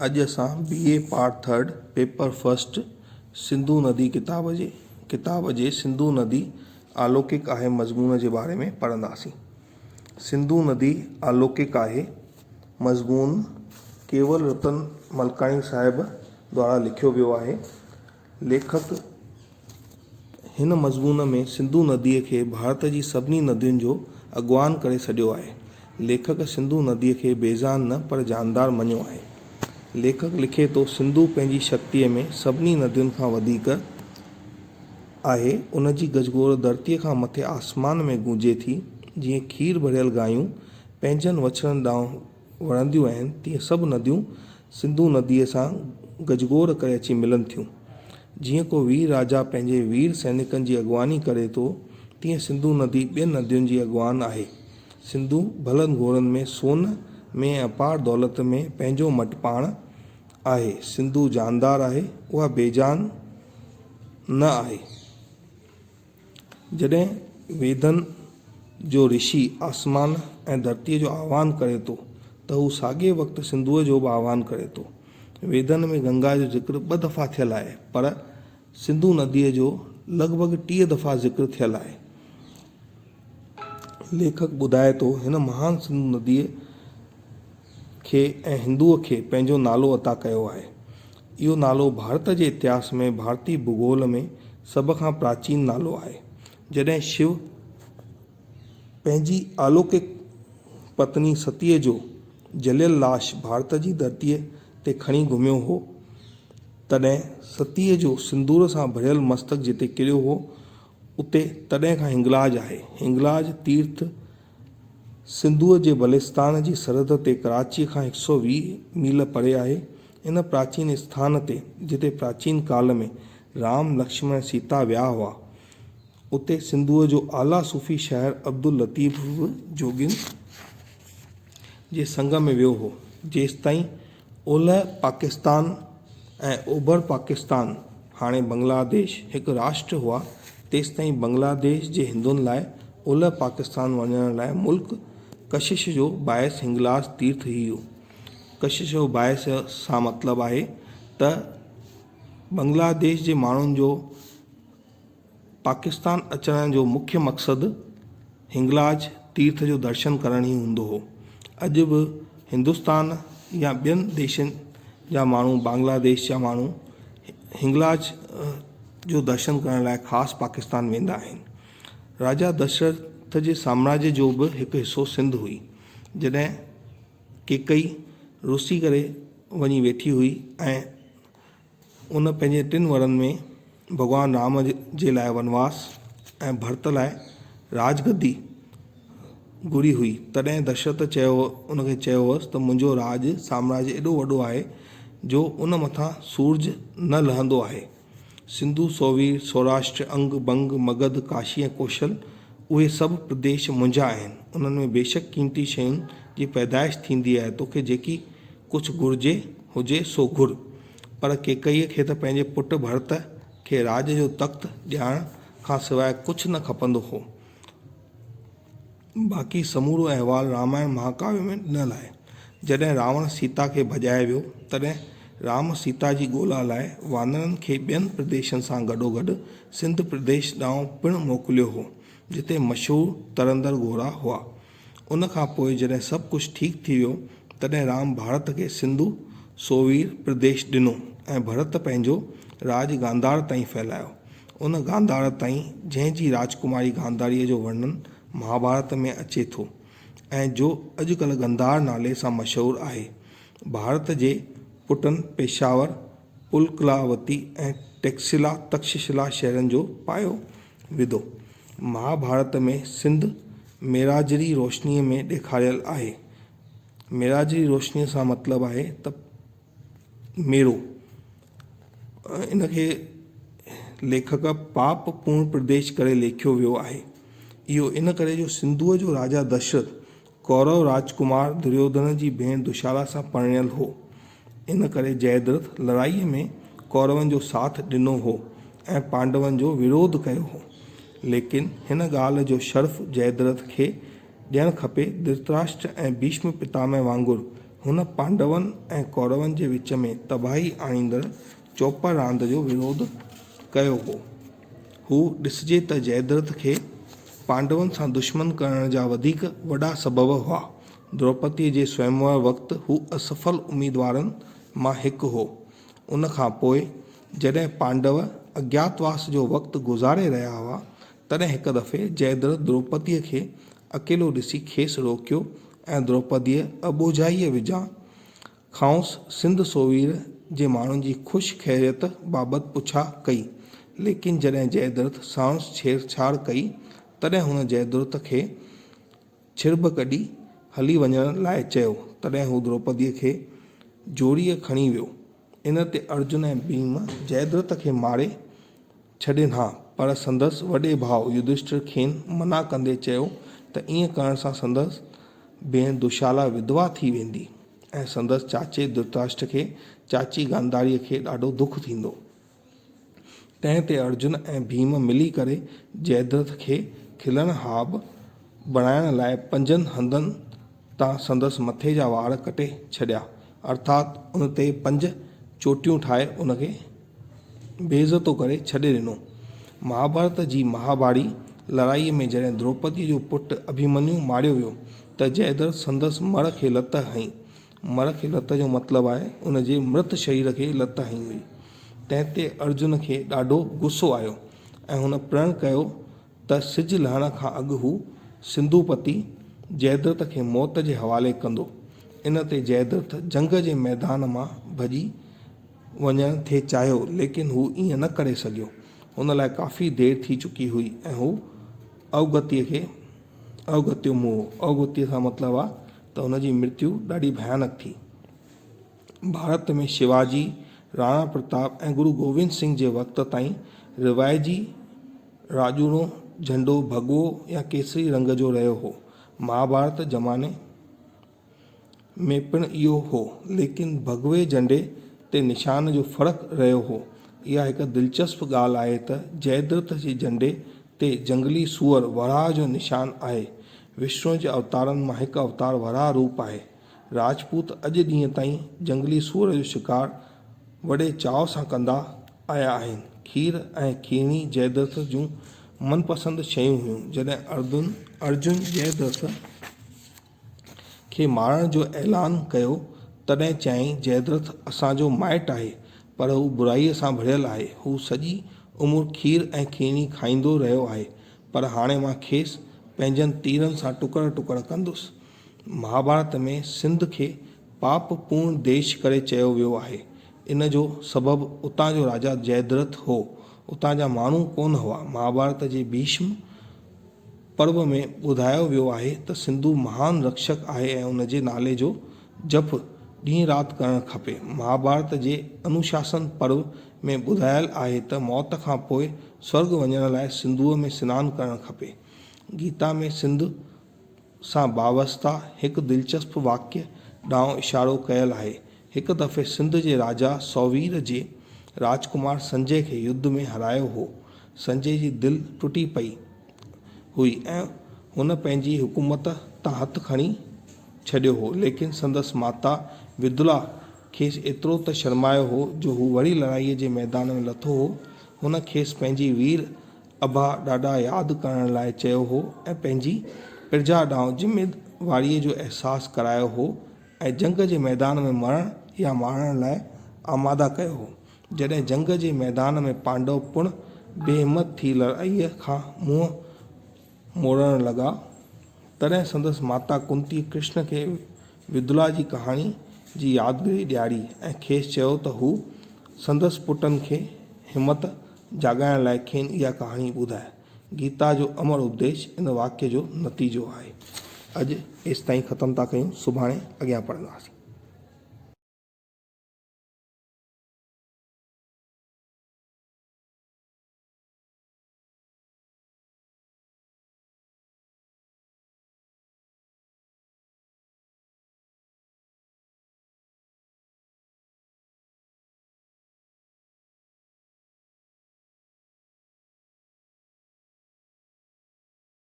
اڄ اسان B A part third paper first Sindhu ندي ڪتاب جي ڪتاب جي سنڌو ندي آلوڪڪ آهي مضمون جي باري ۾ پڙهنداسين. سنڌو ندي آلوڪڪ آهي مضمون ڪيول رتن ملڪاڻي صاحب دوارا لکيو ويو آهي. ليکڪ هن مضمون ۾ سنڌو نديء کي ڀارت جي سڀني ندين جو اڳواڻ ڪري سڏيو آهي. ليکڪ سنڌو نديء کي بيجان نه پر جاندار مڃيو آهي. ليکڪ لکي ٿو، سنڌو پنهنجي شڪتيء ۾ سڀني ندين کان وڌيڪ آهي. ان جي گجگوڙ ڌرتيء کان مٿي آسمان ۾ گونجي ٿي. جيئن کير ڀريل گايون پنهنجن وڇڙن ڏانهن وڻنديون آهن، تيئن سڀ نديون سنڌو نديء سان گجگوڙ ڪري اچي ملن ٿيون. جيئن ڪو وير راجا پنهنجي وير سئنڪن جي اڳواڻي ڪري ٿو، تيئن سنڌو ندي ٻين ندين جي اڳواڻ آهي. سنڌو ڀلن گهوڙن ۾ سون ۾ ۽ اپار دولت ۾ پنهنجو مٽ پاڻ آهي. سنڌو جاندار آهي، اها بيجان نه آهي. جڏهن ويدن جو رشي آسمان ۽ ڌرتيء جو آهوان ڪري ٿو ته هو ساڳئي وقت سنڌوء جو به آهوان ڪري ٿو. ويدن ۾ گنگا جو ذڪر ٻه دفعا ٿيل آهي پر سنڌو نديء جو لڳ ڀڳ 30 دفعا ذڪر ٿيل آهي. ليکڪ ٻڌائي ٿو هن مهان سنڌو نديء کي ۽ هندوء کي پنهنجو نالو عطا ڪيو آهي. اهو نالو ڀارت جي اتهاس ۾ ڀارتي ڀوگول ۾ سڀ کان پراچين نالو آهي. جڏهن شو پنهنجي الوڪڪ پتني ستيء جو جليل لاش ڀارت جي ڌرتيء تي کڻي گهميو هو، تڏهن ستيء جو سندور سان ڀريل مستڪ جتي ڪريو هو، اتي تڏهن کان هنگلاج آهي. هنگلاج تيرٿ سنڌوء جي بلستان جي سرحد تي ڪراچيء کان 120 ميل پري آهي. ان پراچين اسٿان تي، جتي پراچين ڪال ۾ رام، لڪشمڻ ۽ سيتا ويا هئا، اتي سنڌوء جو اعليٰ صوفي شاعر عبداللطيف به جوڳين جي سنگ ۾ ويو هو. جيستائين اولهه پاڪستان ۽ اوڀر پاڪستان، هاڻي بنگلاديش، هڪ راشٽر هئا، تيستائين بنگلاديش جي هندن لاء اولهه پاڪستان وڃڻ لاء ملڪ ڪشش جو باعث هنگلاج تيرٿ ئي هو. ڪشش جو باعث سان مطلب آهي ته بنگلاديش جي ماڻهن جو پاڪستان اچڻ جو مکيه مقصد هنگلاج تيرٿ جو درشن ڪرڻ ئي هوندو هو. اڄ به هندستان يا ٻين ديشن جا ماڻهو بنگلاديش جا ماڻهو هنگلاج جو درشن ڪرڻ لاء خاص پاڪستان ويندا آهن. راجا دشرٿ جي سامراجيه جو به هڪ حصو سنڌ هئي. جڏهن ڪيڪئي رسي ڪري وڃي ويٺي هئي ۽ ان پنهنجي ٽن ورن ۾ ڀڳوان رام جي لاء ونواس ۽ ڀرت لاء راج گدي گهري هئي، تڏهن دشرٿ چيو ان کي چيو هئس ته منهنجو راڄ سامراجيه ايڏو وڏو آهي جو ان مٿان سورج نه لهندو آهي. سنڌو، سووير، سوراشٽر، انگ، بنگ، مگڌ، ڪاشي ۽ ڪوشل اهي سڀ پرديش منهنجا آهن. انهن ۾ بيشڪ قيمتي شين جي پيدائش ٿيندي آهي، توکي جيڪي ڪجهه گهرجي هجي سو گهر. پر ڪيڪئيء کي ته پنهنجي پٽ ڀرت کي راڄ جو تخت ڏيارڻ کان سواء ڪجهه نه کپندو هو. باقي سمورو احوال رامائڻ مهاڪاويه ۾ ڏنل آهي. جڏهن راوڻ سيتا کي ڀڄائي ويو، تڏهن رام سيتا جي ڳولا لاء وانرن کي ٻين پرديشن سان گڏوگڏ سنڌ پرديش ڏانهن پڻ موڪليو هو، جتي مشهور ترندڙ گهوڙا هئا. ان کان پوء جڏهن سڀ ڪجهه ٺيڪ ٿي ويو، تڏهن رام ڀارت کي سنڌو، سووير، پرديش ڏنو ۽ ڀرت پنهنجو راڄ گانڌار تائين ڦهلايو. ان گانڌار تائين، جنهن جي راجڪماري گانڌاريء جو ورڻن مهاڀارت ۾ اچي ٿو ۽ جو اڄڪلهه گنڌار نالي سان مشهور آهي. ڀارت جي پٽن پشاور، پلڪلاوتي ۽ ٽيڪسلا، تڪششلا، شهرن جو پايو وڌو. مهاڀارت ۾ سنڌ ميراجري روشنيء ۾ ڏيکاريل آهي. ميراجري روشنيء سان مطلب آهي ته ميرو. ان کي ليکڪ پاپ پورڻ پرديش ڪري ليکيو ويو آهي. اهو ان ڪري جو سنڌوء جو راجا دشرٿ ڪورو راجڪمار دريوڌن جي ڀيڻ دشالا سان پرڻيل هو. ان ڪري جئدرٿ لڙائيء ۾ ڪورون جو ساٿ ڏنو هو ۽ پانڊون جو وروڌ ڪيو هو. ليڪن هن ڳالهه جو شرف جئدرٿ کي ڏيڻ کپي ڌرتراشٽر ۽ ڀيشم پتامهه وانگر هن پانڊون ۽ ڪورون جي وچ ۾ تباهي آڻيندڙ چوپڙ راند جو وروڌ ڪيو هو. هو ڏسجي ته جئدرٿ کي پانڊون سان دشمن ڪرڻ جا وڌيڪ وڏا سبب هئا. دروپديء جي سويمور وقت هو اسڦل اميدوارن مان هڪ هو. ان کان پوء جڏهن پانڊو اگياتواس جو وقت گذاري رهيا هئا، تڏهن هڪ دفعي جئدرٿ دروپديء کي اڪيلو ڏسي کيس روڪيو ۽ دروپديء اٻوجهائيء وچان کانئس سنڌ سووير جي ماڻهن جي خوش خيريت بابت پڇا ڪئي. ليڪن جڏهن جئدرٿ ساڻس ڇيڙڇاڙ ڪئي، تڏهن هن جئدرٿ کي ڇڙٻ ڪڍي هلي وڃڻ لاء چيو. تڏهن هو دروپديء کي زوريء کڻي ويو. ان تي ارجن ۽ ڀيم جئدرٿ کي ماري ڇڏين ها، پر سندس وڏي ڀاء يڌشٺر کين منع ڪندي چيو ته ائين ڪرڻ سان سندس ڀيڻ دشالا وڌوا ٿي ويندي ۽ سندس چاچي ڌرتراشٽر کي چاچي گانڌاريء کي ڏاڍو دک ٿيندو. تنهن تي ارجن ۽ ڀيم ملي ڪري جئدرٿ کي کلڻ هاب بڻائڻ لاء پنجن هنڌن تان سندس مٿي جا وار ڪٽي ڇڏيا، ارٿات ان تي پنج چوٽيون ٺاهي ان کي بيعزتو ڪري ڇڏي ڏنو. مهاڀارت جي مهاڀاري لڙائيء ۾ جڏهن دروپديء جو پٽ اڀيمنيو ماريو ويو ته جئدرٿ سندس مڙهه کي لت هنئي. مڙهه کي لت جو مطلب آهي ان جي مرت شرير کي لت هنئي هئي. تنهن تي ارجن کي ڏاڍو غصو آيو ۽ هن پرڻ ڪيو ته سج لهڻ کان اڳ هو سنڌوپتي جئدرٿ کي موت جي حوالي ڪندو. ان تي جئدرٿ جنگ جي ميدان مان ڀڄي وڃڻ ٿي چاهيو، ليڪن هو ائين نه ڪري سگهيو. هن لاء ڪافي دير ٿي چڪي هئي ۽ هو اوگتيء کي اوگتيو موهه، اوگتيء سان مطلب آ ته هن جي مرتيو ڏاڍي ڀيانڪ ٿي. ڀارت ۾ شيواجي، راڻا پرتاب ۽ گرو گوبند سنگهه جي وقت تائين روايجي راڄوڻو جهنڊو ڀڳوو يا ڪيسري رنگ جو رهيو هو. مهاڀارت زماني ۾ پڻ اهو هو، ليڪن ڀڳوي جهنڊي تي نشان جو فرق رهيو هو. اها هڪ دلچسپ ڳالهه آهي ته جئدرٿ جي جهنڊي تي جهنگلي سوئر وراهه جو نشان آهي. وشنو جي اوتارن مان هڪ اوتار وراهه روپ آهي. راجپوت اڄ ڏينهن تائين جهنگلي سوئر جو شڪار وڏي چاء سان ڪندا آيا آهن. کير ۽ کيرڻي جئدرٿ جون من پسند شيون هيون. جڏهن اردن ارجن جئدرٿ کي مارڻ جو اعلان ڪيو، تڏهن چيائين، جئدرٿ اسان جو مائٽ آهي، پر هو برائيء سان ڀريل آهي. هو سڄي عمر کير ۽ کيرڻي کائيندو رهيو آهي، پر هاڻي مان کيس پنهنجن تيرن سان ٽڪر ٽڪر ڪندس. مهاڀارت ۾ سنڌ کي پاپ پورڻ ديش ڪري چيو ويو آهي. ان جو سبب اتان جو راجا جئدرٿ هو. اتان جا ماڻهو ڪونه هئا. مهاڀارت جي ڀيشم پرو ۾ ٻڌايو ويو آهي ته سنڌو مهان رڪشڪ آهي ۽ ان جي نالي جو جپ ڏينهن رات ڪرڻ کپي. مهاڀارت جي انوشاسن پرو ۾ ٻڌايل آهي ته موت کان پوء سورڳ وڃڻ لاء سنڌوء ۾ سنان ڪرڻ کپي. گيتا ۾ سنڌ سان وابسته هڪ دلچسپ واقعي ڏانهن اشارو ڪيل آهي. هڪ دفعي سنڌ جي راجا سووير جي راجڪمار سنجي کي يڌ ۾ هارايو هو. سنجي جي دل ٽٽي پئي هئي ۽ هن پنهنجي حڪومت تان هٿ کڻي ڇڏيو هو. ليڪن سندس ماتا ودلا کيس ايترو ته شرمايو هو جو هو وري لڙائيء جي ميدان ۾ لٿو هو. هن کيس پنهنجي وير ابا ڏاڏا ياد ڪرڻ لاء چيو هو ۽ پنهنجي پرجا ڏانهن ذميواريء جو احساس ڪرايو هو ۽ جنگ جي ميدان ۾ مرڻ يا مارڻ لاء آماده ڪيو هو. جڏهن جنگ جي ميدان ۾ پانڊو پڻ بي همت ٿي لڙائيء کان منهن موڙڻ لڳا، تڏهن سندس ماتا ڪنتيء ڪرشن کي ودلا جي ڪهاڻي جي يادگيري ڏياري ۽ کيس چيو ته هو سندس پٽن کي همت جاڳائڻ لاء کين اها ڪهاڻي ٻڌائي. گيتا جو امر اپديش ان واقعي جو نتيجو آهي. اڄ ايستائين ختم ٿا ڪيون، سڀاڻي اڳيان پڙهنداسين.